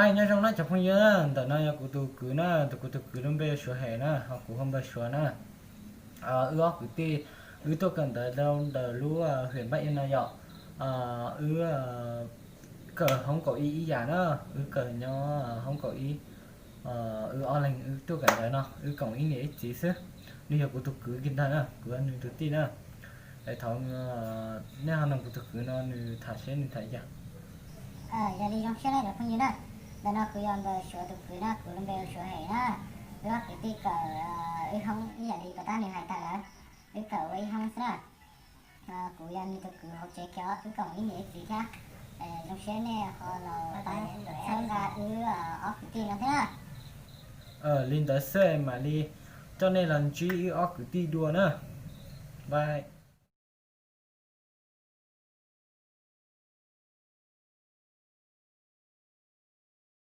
Nyob zoo na cov phooj ywg, ntawm no yog kuv tus kwv na, tus kuv tus kwv lub npe Suav Hem na, ho kuv hu npe Suav na. Wb ob kwv tij, wb tuaj kawm ntawv rau ntawm lub hwm Npaj Yaj no yom. Wb kawm hoob kaum ib ib yam na, wb kawm nyob hoob kaum ib. Wb ob leeg wb tuaj kawm ntawv no, wb koom ib niam ib txiv xwb. Nws yog kuv tus kwv kiag ntag na, kuv yog nws tus tij na. Es thaum nej ho noog kuv tus kwv no nws tham seb nws tham li cas. Yog li zoo siab na cov phooj ywg na, ntawm no kuv yog npawg Suav tus kwv na, kuv lub npe hu Suav Hem na. Wb ob kwv tij kawm wb hoob ib yam li puas tab nws hais tas lawm, wb kawm ua ib hoob xwb na. Kuv yog nws tus kwv hauv tsev kiag, wb koom ib niam ib txiv thiab. Zoo siab nej ho los pab txhawb nqa wb ob kwv tij no thiab na. Li ntawd xwb mam li coj nej los ntsib wb ob kwv tij dua na. Bye.